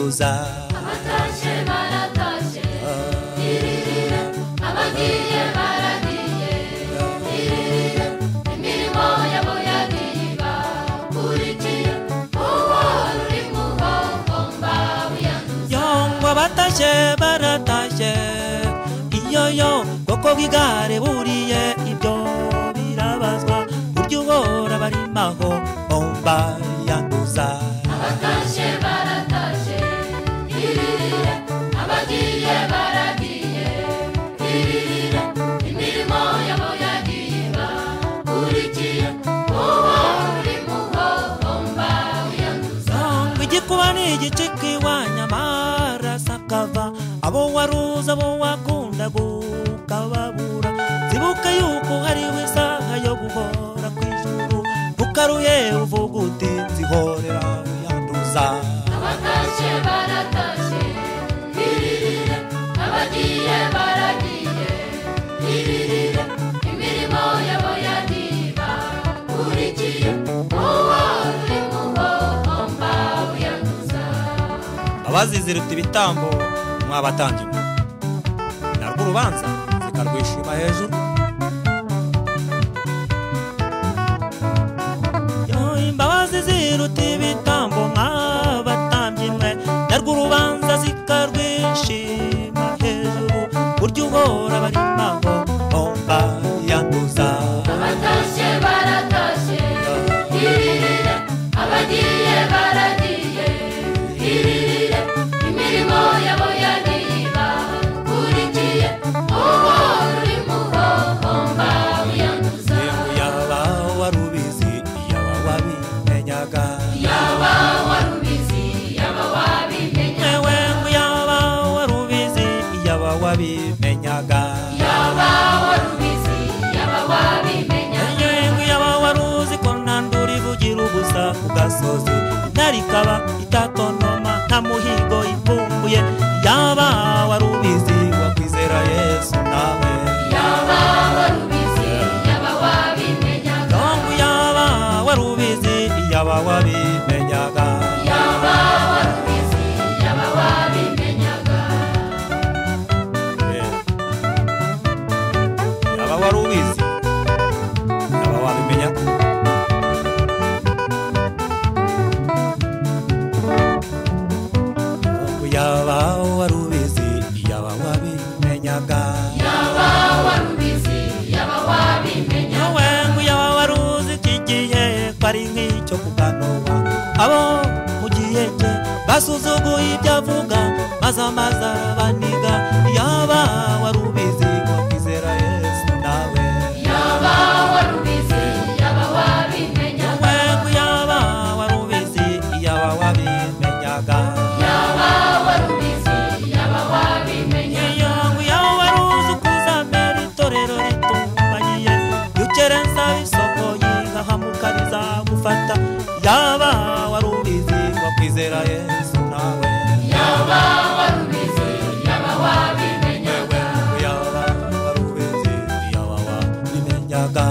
yanduza. Abatashye baratashye, iririre, abagiye baragiye, iririre, imirimo yabo yagiye ibakurikiye, uwo ruri muhomba wiyanduza. Yongwa abatashye baratashye, iyo yo bwoko bw'igare buriye ibyo birabazwa, burya uhora barimaho bomba yanduza. Abatashye baratashye, iririre, abagiye baragiye, iririre, imirimo yabo yagiye ibakurikiye, uwo ruri muhomba wiyanduza. Yongwa igikuba ni igicika iwanyu amaraso akava, abo waruzi abo wakundaga ukababura, zibuka yuko hariho isaha yo guhora kw'ijuru, ukaruye uvuga uti nzihorera yanduza. Abatashye baratashye, iririre, abagiye baragiye, iririre, imirimo yabo yagiye ibakurikiye, uwo ruri muhomba wiyanduza. Imbabazi ziruta ibitambo mwabatambyi mwe, narwo urubanza zikarwishima hejuru. Yo imbabazi ziruta ibitambo mwabatambyi mwe, narwo urubanza zikarwishima hejuru, burya uhora barimaho bomba yanduza. Abatashye baratashye, iririre, abagiye baragiye, iririre, imirimo yabo yagiye ibakurikiye, uwo ruri muhomba wiyanduza. Yemwe yaba warubizi yaba wabimenyaga, Yaba warubizi yaba wabimenyaga, yewe ngo yaba warubizi yaba wabimenyaga, yaba warubizi yaba wabimenyaga, yewe yaba waruzi ko nta nduru ivugira ubusa ku gasozi, intare ikaba itatonoma nta muhigo ivumbuye, yaba warubizi wakwizera Yesu nawe. yaba warubizi yaba wabimenyaga, Yongu yaba warubizi yaba wabimenyaga, yaba warubizi yaba wabimenyaga, Yaba warubizi yaba wabimenyaga. Yongu yaba warubizi yaba wabimenyaga, yaba warubizi yaba wabimenyaga, yewe ngo yaba waruzi iki gihe ko ari nk'icyo kuganurwa, abo mu gihe cye basuzuguye ibyo avuga, maze amazi arabaniga, yaba warubizi wakwizera Yesu nawe. yaba warubizi yaba wabimenyaga, Yewe ngo yaba warubizi yaba wabimenyaga, yaba warubizi yaba wabimenyaga, iyo ngo yaba waruzi uko uzamera itorero ritumbagiye, ukerensa isoko yihahamuka rizagufata, yaba warubizi wakwizera Yesu nawe. yaba warubizi yaba wabimenyaga, Yaba warubizi yaba wabimenyaga,